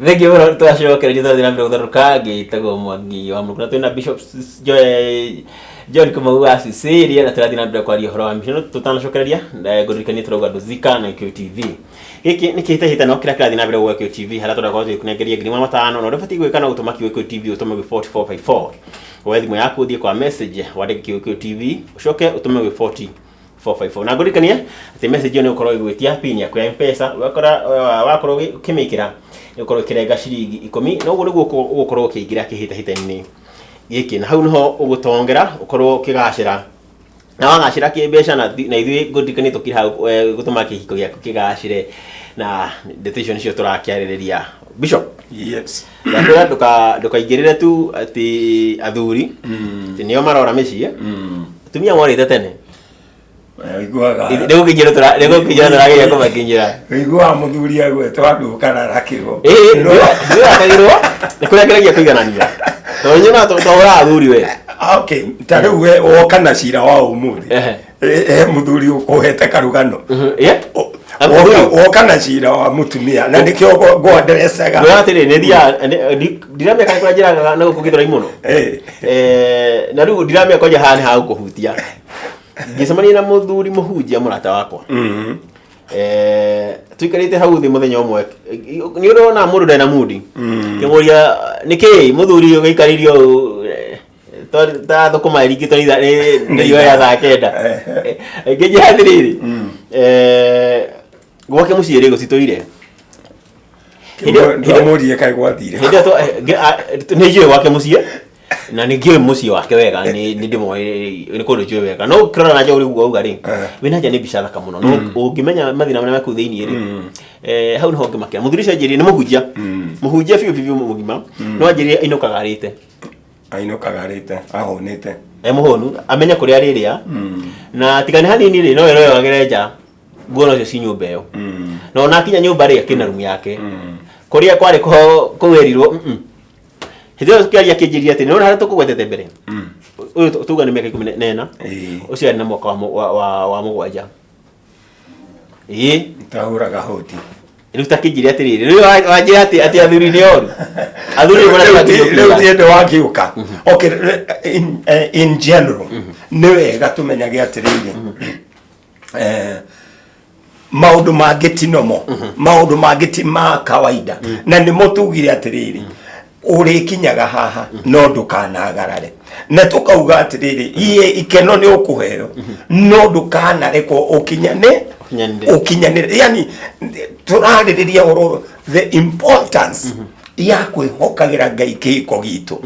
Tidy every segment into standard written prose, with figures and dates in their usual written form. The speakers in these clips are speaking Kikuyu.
Thengiũ mũno twacokereria tũrathiĩ na mbere gũtherũka. Ngĩtagwo Mwangi wa Mũrukũ na twĩna Bishop John Kamau wa Cecilia na tũrathiĩ na mbere kwaria ũhoro wa mission. Tũtanacokereria, ngũririkanie tũrauga Ndũzika na Gĩkũyũ TV. Gĩkĩ nĩ kĩhĩtahĩtano kĩrĩa kĩrathiĩ na mbere gũkũ Gĩkũyũ TV, harĩa tũrakorwo tũgĩkũnengeria 500,000, na ũrĩa ũbatiĩ gwĩka no gũtũma kiugo Gĩkũyũ TV, ũtũme gwĩ 4454. Woe thimũ yaku, ũthiĩ kwa message, wandĩke kiugo Gĩkũyũ TV, ũcoke ũtũme gwĩ 40 454. Na ngũririkanie atĩ message ĩyo nĩ ũkorwo ĩgwĩtia pin yaku ya M-Pesa. Wakora wakorwo ũkĩmĩkĩra, nĩ ũkorwo ĩkĩrenga ciringi 10, na ũguo nĩguo ũgũkorwo ũkĩingĩra kĩhĩtahĩtano-inĩ gĩkĩ, na hau nĩho ũgũtongera ũkorwo ũkĩgacĩra na wagacĩra kĩmbeca. Na ithuĩ ngũririkanie tũkiri hau gũtũma kĩhiko gĩaku kĩgacĩre, na ndeto icio nĩcio tũrakĩarĩrĩria. Bishop, Yes. Ndakwĩra ndũkaingĩrĩre tu atĩ athuri atĩ nĩo marora mĩciĩ, atumia morĩte tene. Ũiguaga Nĩgũkinyĩra tũrageria kũmakinyĩra. Ũiguaga mũthuri agwetwo andũ ũkararakĩrwo. Ĩĩ, ndĩrakagĩrwo nĩ kũrĩa ngeragia kũiganania, tondũ nyonaga tũhũraga athuri we. Okay, ta rĩu we woka na cira wa ũmũthĩ. Ehe. He mũthuri ũkũhete karũgano. Ĩ? Athuri. Woka na cira wa mũtumia na nĩkĩo ngwanderecaga. Ngwĩra atĩrĩ, nĩ thiaga ndiramenya kana kũrĩa njĩraga na gũkũ Gĩthũrai mũno. Na rĩu ndiramenya kwanja haha nĩ hagũkũhutia. Ngĩcemania na mũthuri mũhunjia mũrata wakwa. Tuikarĩte hau thĩ mũthenya ũmwe, nĩ ũrona mũndũ ndarĩ na mundi. Ngĩmũria nĩkĩ mũthuri ũgĩikarĩirio ũũ, ta thũkũma ĩringĩtwo nĩ riũa ya thaa 9. Ngĩnjĩra atĩrĩrĩ, gwake mũciĩ rĩ gũtitũire. Ndwamũrie kaĩ gwathire? Hĩndĩ ĩyo nĩ njũĩ gwake mũciĩ na nĩ ngĩũĩ mũciĩ wake wega, nĩ ndĩmoĩ, nĩ kũndũ njũĩ wega, no ũkĩrora na nja ũrĩa ũguo auga rĩ, wĩna nja nĩ mbica thaka mũno, no ũngĩmenya mathĩna marĩa me kũu thĩinĩ rĩ, hau nĩho ngĩmakĩra. Mũthuri ũcio anjĩrire nĩ mũhunjia, mũhunjia biũ biũ mũgima, no anjĩrire ainũkaga arĩte. Ainũkaga arĩte, ahũnĩte. E mũhũnu, amenye kũrĩa arĩrĩa, na tiga nĩ hanini rĩ, no ĩroyagĩre nja nguo nocio ci nyũmba ĩyo. Na ona akinya nyũmba rĩ, akĩna rumu yake kũrĩa kwarĩ kũu erirwo. Hĩndĩ ĩyo tũkĩaria akĩnjĩria atĩ nĩwona harĩa tũkũgwetete mbere, ũyũ tuga nĩ mĩaka 14, ũcio arĩ na mwaka wa 7, ĩĩ. Tahũraga hoti. Rĩu takĩnjĩre atĩrĩrĩ, rĩu wanjĩra atĩ athuri nĩ oru, athuri nĩ Rĩu ti ĩndĩ wakiũka. Okay, in general nĩ wega tũmenyage atĩrĩrĩ, maũndũ mangĩ ti nomo, maũndũ mangĩ ti ma kawaida, na nĩmo tugire atĩrĩrĩ, ũrĩkinyaga haha no ndũkanagarare, na tũkauga atĩrĩrĩ, iye ikeno nĩ ũkũheo no ndũkanarekwo ũkinyane. Ũkinyanĩre. Ũkinyanĩre, yani tũrarĩrĩria ũhoro the importance ya kwĩhokagĩra Ngai kĩhiko gitũ,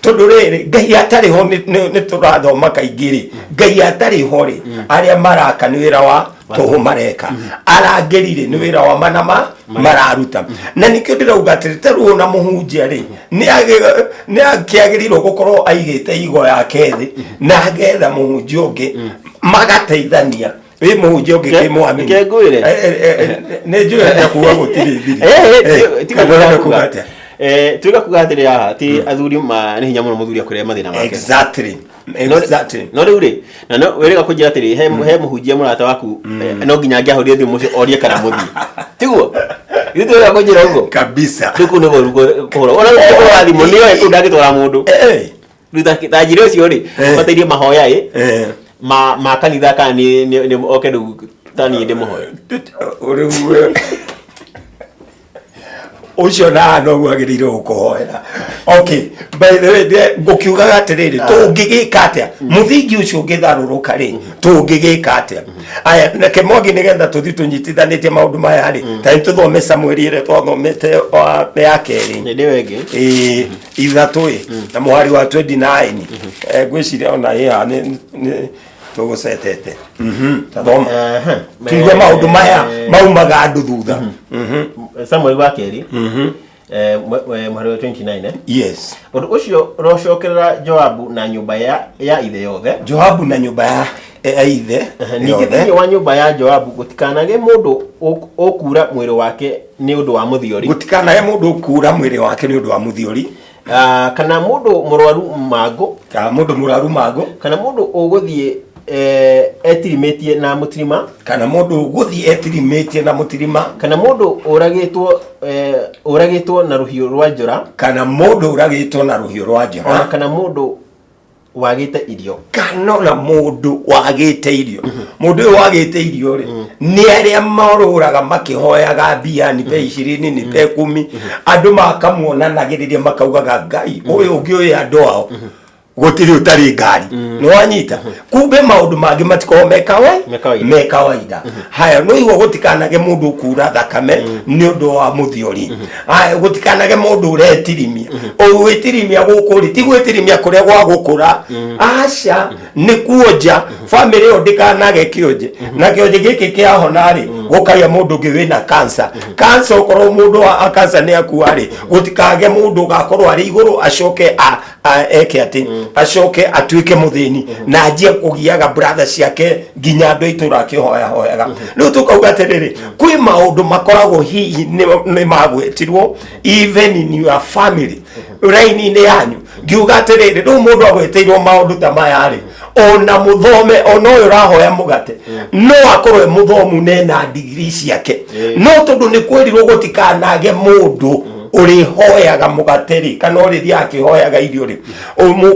tondũ rĩrĩ Ngai atarĩ ho, nĩ tũrathoma kaingĩ rĩ, Ngai atarĩ ho rĩ, arĩa maraka nĩ wĩra wa tũhũ mareka, arangĩri rĩ, nĩ wĩra wa mana mararuta. Na nĩkĩo ndĩrauga atĩrĩ, ta rĩu ona mũhunjia rĩ, nĩ akĩagĩrĩirwo gũkorwo aigĩte igo yake thĩ na agetha mũhunjia ũngĩ magateithania, ĩ mũhunjia ũngĩ kĩmwamini. Reke ngwĩre. Nĩ njũĩ enda kuga gũtirĩ thiri. Tiga Kana ũrenda kuga kuga atĩa? Tuiga kuga atĩrĩ haha ti athuri ma nĩ hinya mũno mũthuri akwĩre mathĩna make. No rĩu rĩ, na no wĩrĩga kũnjĩra atĩrĩ, he mũhunjia mũrata waku, no nginya angĩahũrire thimũ mũciĩ orie kana mũthiĩ, tiguo? Ithuĩ twĩrĩga kũnjĩra ũguo. Kabisa. Rĩu kũu nĩguo kũhũra, ona kũhũra thimũ nĩoĩ kũu ndangĩtwara mũndũ. Rĩu ta njĩra ũcio rĩ, ũbataire mahoya ĩ ma kanitha kana nĩ oke rĩu ta niĩ ndĩmũhoe. Rĩu ũcio na noguo agĩrĩire gũkũhoera. Okay, by the way, ngũkiugaga atĩrĩrĩ, tũngĩgĩka atĩa mũthingi ũcio ũngĩtharũrũka rĩ? Tũngĩgĩka atĩa? Aya, reke Mwangi, nĩgetha tũthiĩ tũnyitithanĩtie maũndũ maya rĩ, ta nĩ tũthome Samueli ĩrĩa twathomete ya kerĩ. Nĩ ndĩwe ĩngĩ. Ĩĩ, 3 ĩ na mũhari wa 29. Ngwĩciria ona ĩya nĩ tũgũcetete. Thoma. Tuigue maũndũ maya maumaga andũ thutha. Samueli wa kerĩ, mũhari wa 29, eh? Yes. Ũndũ ũcio ũrocokerera Joabu na nyũmba ya ithe yothe. Joabu na nyũmba ya ithe Ningĩ yothe. thĩinĩ wa nyũmba ya Joabu gũtikanagĩe mũndũ ũkuura mwĩrĩ wake nĩ ũndũ wa mũthiori. Gũtikanahe mũndũ ũkura mwĩrĩ wake nĩ ũndũ wa mũthiori. Ah, kana mũndũ mũrwaru mangũ. Kana mũndũ mũrwaru mangũ. Kana mũndũ ũgũthiĩ Etirimĩtie na mũtirima. Kana mũndũ ũgũthiĩ etirimĩtie na mũtirima. Kana mũndũ ũragĩtwo, ũragĩtwo na rũhiũ rwa njora. Kana mũndũ ũragĩtwo na rũhiũ rwa njora. Ona kana mũndũ wagĩte irio. Kana ona mũndũ wagĩte irio. Mũndũ ũyũ wagĩte irio rĩ, nĩ arĩa marũraga makĩhoyaga mbia, nipe 20, nipe 10, andũ makamuonanagĩrĩria makaugaga Ngai ũyũ ũngĩ ũyũ andũ ao gũtirĩ ũtarĩ ngari. Nĩ wanyita? Kumbe maũndũ mangĩ matikoragwo me Me kawaida. Me kawaida. Haya, no igua gũtikanage mũndũ ũkura thakame nĩ ũndũ wa mũthiori. Haya, gũtikanage mũndũ ũretirimia. Ũgwĩtirimia gũkũ rĩ, ti gwĩtirimia kũrĩa gwa gũkũra, aca, nĩ kuonja. Bamĩrĩ ĩyo ndĩkanage kĩonje, na kĩonje gĩkĩ kĩahona rĩ, gũkagĩa mũndũ ũngĩ wĩna cancer. Cancer, okorwo mũndũ wa cancer nĩ akua rĩ, gũtikage mũndũ ũgakorwo arĩ igũrũ acoke eke atĩ acoke atuĩke mũthĩni na anjie kũgiaga brother ciake nginya andũ a itũra akĩhoyahoyaga. Rĩu tũkauga atĩrĩrĩ, kwĩ maũndũ makoragwo hihi nĩ magwetirwo even in your family, raini-inĩ yanyu. Ngiuga atĩrĩrĩ, rĩu mũndũ agweteirwo maũndũ ta maya rĩ, ona mũthome, ona ũyũ ũrahoya mũgate no akorwo e mũthomu nena ndigiri ciake, no tondũ nĩ kwĩrirwo gũtikanage mũndũ ũrĩhoyaga mũgate rĩ, kana ũrĩthiaga akĩhoyaga irio rĩ,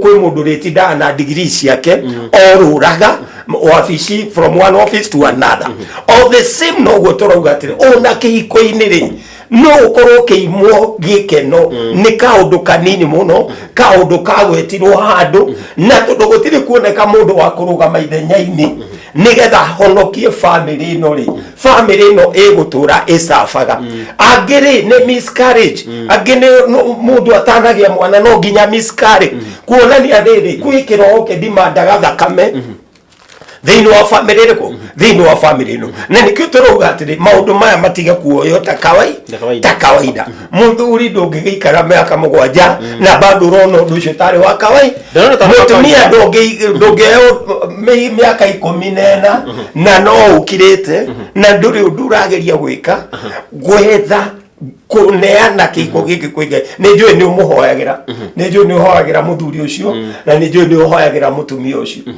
kwĩ mũndũ ũrĩtindaga na ndigiri ciake orũraga wabici from one office to another. All the same, noguo tũrauga atĩrĩ, ona kĩhiko-inĩ rĩ, no ũkorwo ũkĩimwo gĩkeno nĩ kaũndũ kanini mũno, kaũndũ kagwetirwo handũ, na tondũ gũtirĩ kuoneka mũndũ wa kũrũgama ithenya-inĩ nĩgetha honokie bamĩrĩ ĩno rĩ, bamĩrĩ ĩno ĩgũtũra ĩcabaga. Angĩ rĩ, nĩ miscarriage. Angĩ nĩ mũndũ atanagĩa mwana no nginya miscarriage, kuonania rĩrĩ kwĩ kĩroho kĩndimandaga thakame thĩinĩ wa bamĩrĩ ĩrĩkũ, thĩinĩ wa bamĩrĩ ĩno. Na nĩkĩo tũrauga atĩrĩ, maũndũ maya matige kuoywo ta Ta kawaida. Ta kawaida. Mũthuri, ndũngĩgĩikara mĩaka 7 na bado ũrona ũndũ ũcio tarĩ wa kawaida. Ndĩrona tarĩ wa Mũtumia, kawaida. Ndũngĩheo mĩaka 14 na no ũkirĩte na ndũrĩ ũndũ ũrageria gwĩka gwetha kũneana kĩhiko gĩkĩ kwĩ Ngai. Nĩ njũĩ nĩ ũmũhoyagĩra, nĩ njũĩ nĩ ũhoyagĩra mũthuri ũcio, na nĩ njũĩ nĩ ũhoyagĩra mũtumia ũcio,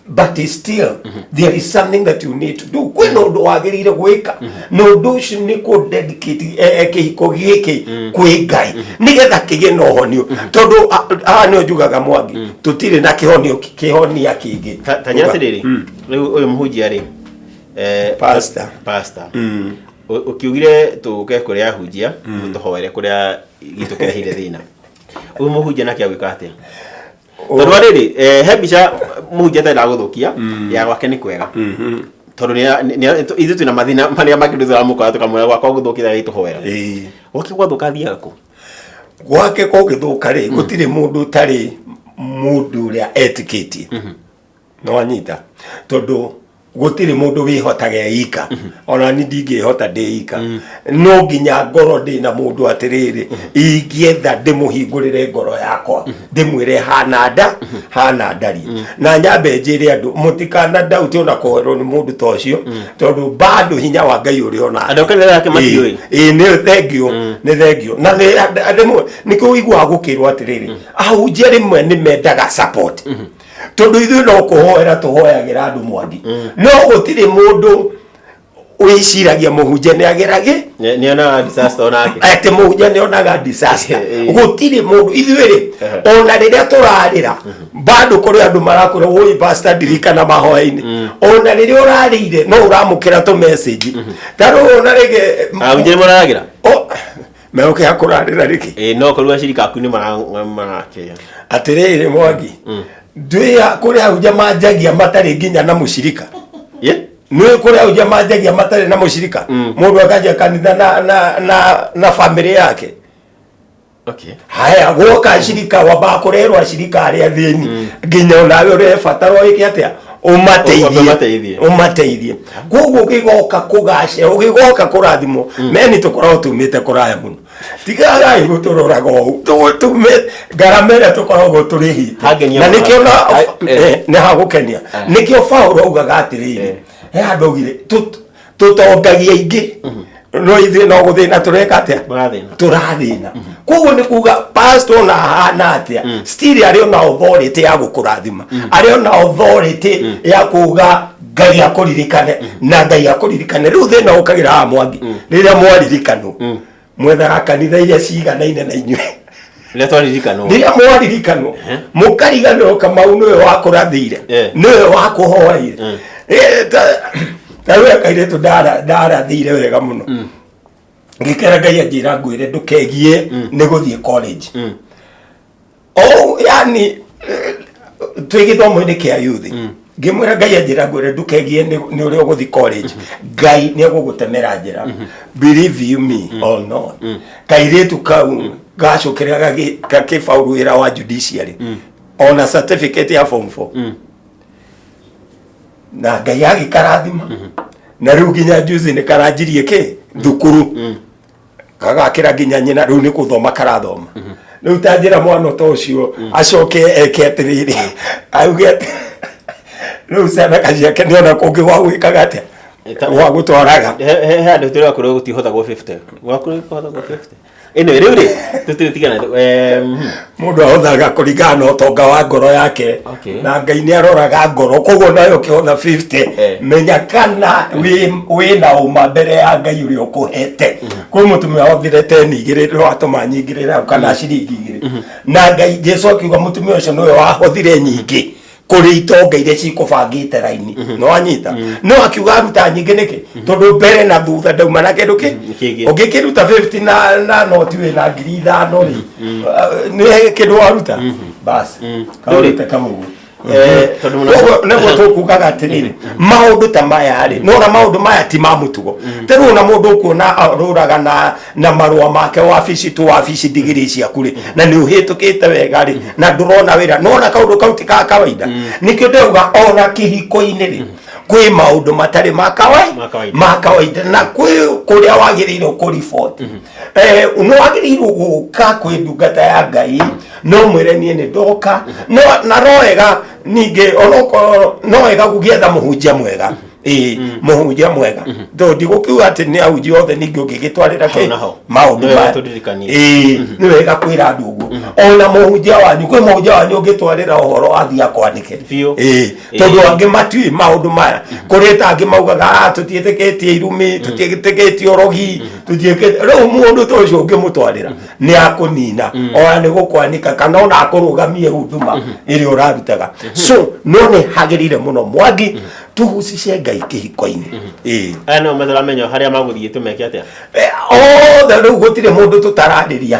but still there is something that you need to do. Kwĩna ũndũ wagĩrĩire gwĩka, na ũndũ ũcio nĩ kũ dedicate kĩhiko gĩkĩ kwĩ Ngai nĩgetha kĩgĩe na ũhonio, tondũ haha nĩo njugaga, Mwangi, tũtirĩ na kĩhonio kĩhonia kĩngĩ. Ta njĩra atĩrĩrĩ, rĩu ũyũ mũhunjia rĩ, Pastor. Pastor. Ũkiugire tũke kũrĩa ahunjia tũhoere kũrĩa gitũ kĩrehire thĩna. Ũyũ mũhunjia nake agwĩka atĩa? Tondũ wa rĩrĩ, he mbica mũhunjia atarenda gũthũkia ya gwake nĩ kwega, tondũ ithuĩ twĩna mathĩna marĩa mangĩ tũramũkora tũkamwĩra gwakwa gũthũkĩra gĩtũhoera. Gwake gwathũka athiaga kũ? Gwake kũngĩthũka rĩ, gũtirĩ mũndũ ũtarĩ mũndũ ũrĩa etĩkĩtie. No wanyita? Tondũ gũtirĩ mũndũ wĩhotaga ika, ona ni ndingĩhota ndĩ ika, no nginya ngorwo ndĩ na mũndũ atĩrĩrĩ ingĩetha ndĩmũhingũrĩre ngoro yakwa, ndĩmwĩre hana nda hana ndari. Na nyambe njĩre andũ mũtikana dauti ona kũhoerwo nĩ mũndũ ta ũcio, tondũ bado hinya wa Ngai ũrĩ ona Andũ a kanitha yake matiũĩ. Ĩĩ, nĩ thengio, nĩ thengio. Na rĩmwe nĩkĩo ũiguaga gũkĩrwo atĩrĩrĩ, ahunjia rĩmwe nĩ mendaga support, tondũ ithuĩ no kũhoera tũhoyagĩra andũ, Mwangi, no gũtirĩ mũndũ wĩciragia mũhunjia nĩ agerage Nĩ onaga disaster onake. Atĩ mũhunjia nĩ onaga disaster. Gũtirĩ mũndũ. Ithuĩ rĩ, ona rĩrĩa tũrarĩra bado kũrĩ andũ marakwĩra, "Woi pastor, ndirikana mahoya-inĩ." Ona rĩrĩa ũrarĩire no ũramũkĩra tũ message ta rĩu ona rĩngĩ. Ahunjia nĩ mararagĩra. Megũkĩha kũrarĩra rĩkĩ? Ĩĩ, no korwo acirika aku nĩ marakĩra. Atĩrĩrĩ Mwangi, ndwĩ kũrĩ ahunjia manjagia matarĩ nginya na mũcirika. Ye? Nĩ kũrĩ ahunjia manjagia matarĩ na mũcirika. Mũndũ akanjia kanitha na bamĩrĩ yake. Haya, gwoka acirika, wambaga kũrerwo acirika arĩa athĩni nginya onawe ũrebatarwo wĩke atĩa? Ũmateithie. Ũmateithie, ũmateithie. Koguo ũgĩgoka kũgacĩra, ũgĩgoka kũrathimwo, meni tũkoragwo tumĩte kũraya mũno. Tigagai gũtũroraga ũũ. Tumĩte ngarama ĩrĩa tũkoragwo tũrĩhĩte. Hangenia Na mũno. nĩkĩo na nĩ hagũkenia. Nĩkĩo Paũlũ augaga atĩrĩrĩ, he handũ augire, tũtongagia aingĩ. No ithuĩ no gũthĩna tũreka atĩa? Mũrathĩna. Tũrathĩna. Koguo nĩ kuga pastor ona ahana atĩa, still arĩ ona authority ya gũkũrathima, arĩ ona authority ya kuga Ngai akũririkane na Ngai akũririkane. Rĩu thĩna ũkagĩra haha, Mwangi, rĩrĩa mwaririkanwo mwethaga kanitha iria ciganaine na inyuĩ. Rĩrĩa twaririkanwo. Rĩrĩa mwaririkanwo mũkariganĩrwo Kamau nĩwe wakũrathĩire, nĩwe wakũhoeire. Ta rĩu kairĩtu ndarathĩire wega mũno, ngĩkera Ngai anjĩra ngwĩre ndũkegie nĩ gũthiĩ college. O yani twĩ gĩthomo-inĩ kĩa youth, ngĩmwĩra Ngai anjĩra ngwĩre ndũkegie nĩ ũrĩa ũgũthiĩ college, Ngai nĩ egũgũtemera njĩra. Believe you me or not, kairĩtu kau gacũkĩra gakĩbauru wĩra wa judiciary ona certificate ya form 4, na Ngai agĩkarathima, na rĩu nginya juzi nĩ karanjirie kĩ thukuru, gagakĩra nginya nyina. Rĩu nĩ gũthoma karathoma. Rĩu ta njĩra mwana ta ũcio acoke eke atĩrĩrĩ, auge atĩ rĩu ciana ciake nĩona kũngĩ gwa gwĩkaga atĩa, gwa gũtwaraga. He handũ tũrĩ gwakorwo gũtihotagwo 50, gwakorwo kũhotagwo 50. Anyway, rĩu rĩ tũtirĩ tigana. Mũndũ ahothaga kũringana na ũtonga wa ngoro yake. Na Ngai nĩ aroraga ngoro, koguo nayo ũkĩhotha 50, menya kana wĩ na ũma mbere ya Ngai ũrĩa ũkũhete. Kwĩ mũtumia hothire 10 igĩrĩ watũma nyingĩrĩre hau, kana ciringi igĩrĩ, na Ngai Jesu akiuga mũtumia ũcio nĩwe wahothire nyingĩ kũrĩ itonga iria cikũbangĩte raini. No wanyita, no akiuga aruta nyingĩ nĩkĩ? Tondũ mbere na thutha ndauma na kĩndũ kĩ Kĩngĩ. Ũngĩkĩruta 50 na noti wĩna 5,000 rĩ, nĩ kĩndũ waruta bas kaũrĩte kamugu. Tondũ Koguo nĩguo tũkugaga atĩrĩrĩ, maũndũ ta maya rĩ, nona maũndũ maya ti ma mũtugo. Ta rĩu ona mũndũ ũkuona arũraga na marũa make wabici tu wabici, ndigiri ciaku rĩ, na nĩ ũhĩtũkĩte wega rĩ, na ndũrona wĩra, nona kaũndũ kau ti ka kawaida. Nĩkĩo ndĩrauga ona kĩhiko-inĩ rĩ, kwĩ maũndũ matarĩ ma Ma kawaida. Ma kawaida, na kwĩ kũrĩa wagĩrĩirwo kũriboti. Nĩ wagĩrĩirwo gũka kwĩ ndungata ya Ngai, no mwĩre niĩ nĩ ndoka no na no wega ningĩ onokorwo no wega gũgĩetha mũhunjia mwega, ĩĩ, mũhunjia mwega, tondũ ndigũkiuga atĩ nĩ ahunjia othe ningĩ ũngĩgĩtwarĩra Hau kĩ na ho. Maũndũ Nĩ wega maya. tũririkanie. Ĩĩ, nĩ wega kwĩra andũ ũguo. Ona mũhunjia wanyu, kwĩ mũhunjia wanyu ũngĩtwarĩra ũhoro athiĩ akwandĩke. Biũ. Ĩĩ, tondũ angĩ matiũĩ maũndũ maya. Kũrĩ ta angĩ maugaga, "Ah, tũtiĩtĩkĩtie irumi, tũtiĩtĩkĩtie ũrogi, tũtiĩkĩtie." Rĩu mũndũ ta ũcio ũngĩmũtwarĩra nĩ akũnina, ona nĩ gũkwanĩka, kana ona akũrũgamie huduma ĩrĩa ũrarutaga. So no nĩ hagĩrĩire mũno, Mwangi, tũhucice Ngai kĩhiko-inĩ. Ĩĩ. Aya nĩo mataramenya harĩa magũthiĩ, tũmeke atĩa? Othe rĩu gũtirĩ mũndũ tũtararĩria.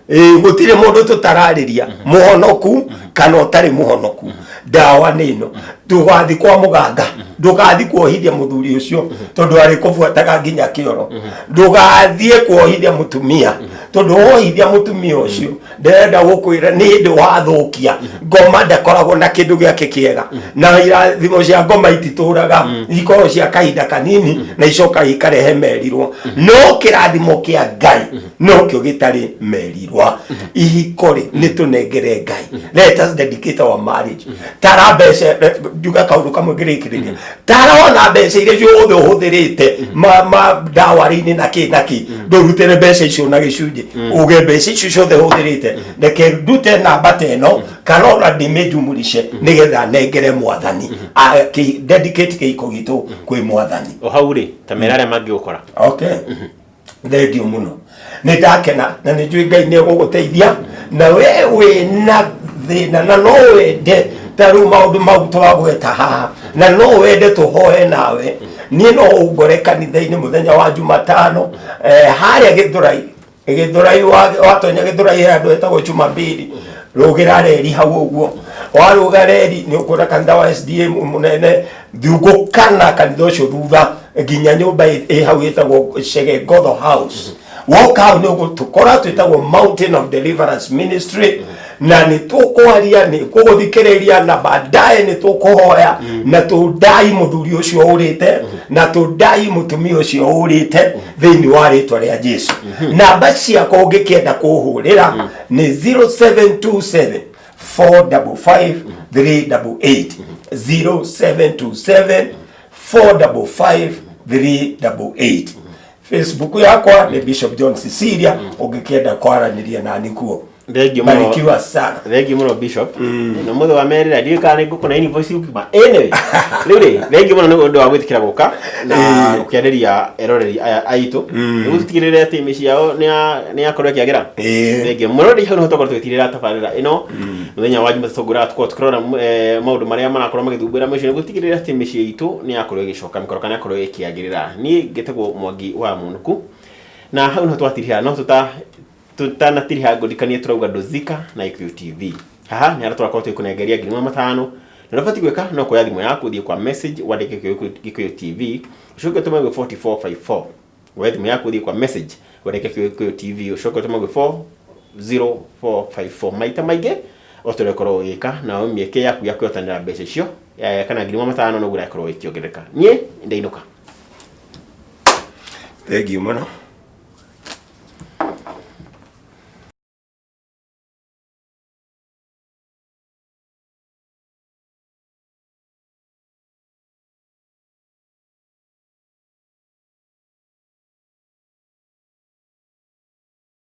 Ĩĩ, gũtirĩ mũndũ tũtararĩria, mũhonoku kana ũtarĩ mũhonoku. Ndawa nĩ ĩno: ndũgathiĩ kwa mũganga, ndũgathiĩ kuohithia mũthuri ũcio tondũ arĩ kũbuataga nginya kĩoro, ndũgathiĩ kuohithia mũtumia tondũ wohithia mũtumia ũcio, ndĩrenda gũkwĩra nĩ hĩndĩ wathũkia ngoma. Ndakoragwo na kĩndũ gĩake kĩega, na irathimo cia ngoma ititũraga, ikoragwo cia kahinda kanini na icoka ikarehe merirwo. No kĩrathimo kĩa Ngai nokĩo gĩtarĩ merirwa. Ihiko rĩ, nĩ tũnengere Ngai. Let us dedicate our marriage. Tara mbeca, njuga kaũndũ kamwe ngĩrĩkĩrĩria. Tara ona mbeca iria ciothe ũhũthĩrĩte ma ndawa-inĩ na kĩ na kĩ, ndũrutĩre mbeca icio na gĩcunjĩ, uge mbeca icio ciothe hũthĩrĩte reke ndute namba ta ĩno, kana ona ndĩmĩjumurice nĩgetha nengere Mwathani. Dedicate kĩhiko gitũ kwĩ Mwathani. O hau rĩ, ta mera arĩa mangĩgũkora. Okay, thengiũ mũno, nĩ ndakena na nĩ njũĩ Ngai nĩ egũgũteithia. Na we wĩna thĩna na no wende ta rĩu maũndũ mau twagweta haha, na no wende tũhoe nawe, niĩ no ũngore kanitha-inĩ mũthenya wa Jumatano, harĩa Gĩthũrai. Gĩthũrai, watonya Gĩthũrai he handũ hetagwo Jumapili, rũgĩra reri hau ũguo. Warũga reri nĩ ũkuona kanitha wa SDA mũnene thiũngũkana kanitha ũcio thutha nginya nyũmba ĩ hau ĩtagwo Chege Ngotho House. Woka hau nĩ ũgũtũkora, twĩtagwo Mountain of Deliverance Ministry, na nĩ tũkwaria, nĩ kũgũthikĩrĩria, na baadaye nĩ tũkũhoya na tũndai mũthuri ũcio ũrĩte na tũndai mũtumia ũcio ũrĩte thĩinĩ wa rĩtwa rĩa Jesu. Namba ciakwa ũngĩkĩenda kũhũrĩra nĩ 0727 455 388, 0727 455 388. Facebook yakwa nĩ Bishop John Cecilia, ũngĩkĩenda kwaranĩria nani kuo. Thengiũ mũno. Barikiwa sana. Thengiũ mũno, Bishop. Na mũthĩ wa merĩra ndiũĩ kana nĩ ngũkũna invoice ũkiuma. Anyway, rĩu rĩ, thengiũ mũno nĩ ũndũ wa gwĩtĩkĩra gũka na gũkĩarĩria eroreri aya aitũ nĩguo tũtigĩrĩre atĩ mĩciĩ yao nĩ yakorwo ĩkĩagĩra. Thengiũ mũno. Rĩ, hau nĩho twakorwo tũgĩtirĩra tabarĩra ĩno mũthenya wa Jumatatũ, ngũraga tũkorwo tũkĩrora maũndũ marĩa marakorwo magĩthumbũra mĩciĩ nĩguo tũtigĩrĩre atĩ mĩciĩ itũ nĩ yakorwo ĩgĩcoka mĩkoro kana yakorwo ĩkĩagĩrĩra. Niĩ ngĩtagwo Mwangi wa Mũnũku, na hau nĩho twatirĩha, no tũtanatiriha ngũndikanie tũrauga ndũzika na Gĩkũyũ TV. Haha nĩ harĩa tũrakorwo tũgĩkũnengeria 5,000, na ũrĩa ũbatiĩ gwĩka no kuoya thimũ yaku, ũthiĩ kwa message, wandĩke Gĩkũyũ TV, ũcoke ũtũme gwĩ 4454. Woe thimũ yaku, ũthiĩ kwa message, wandĩke Gĩkũyũ TV, ũcoke ũtũme gwĩ 40454 maita maingĩ o ta ũrĩa ũkoragwo ũgĩka, na mĩeke yaku ya kwĩhotanĩra mbeca icio kana 5,000 noguo ĩrakorwo ĩkĩongerereka. Niĩ ndainũka. Thengiũ mũno.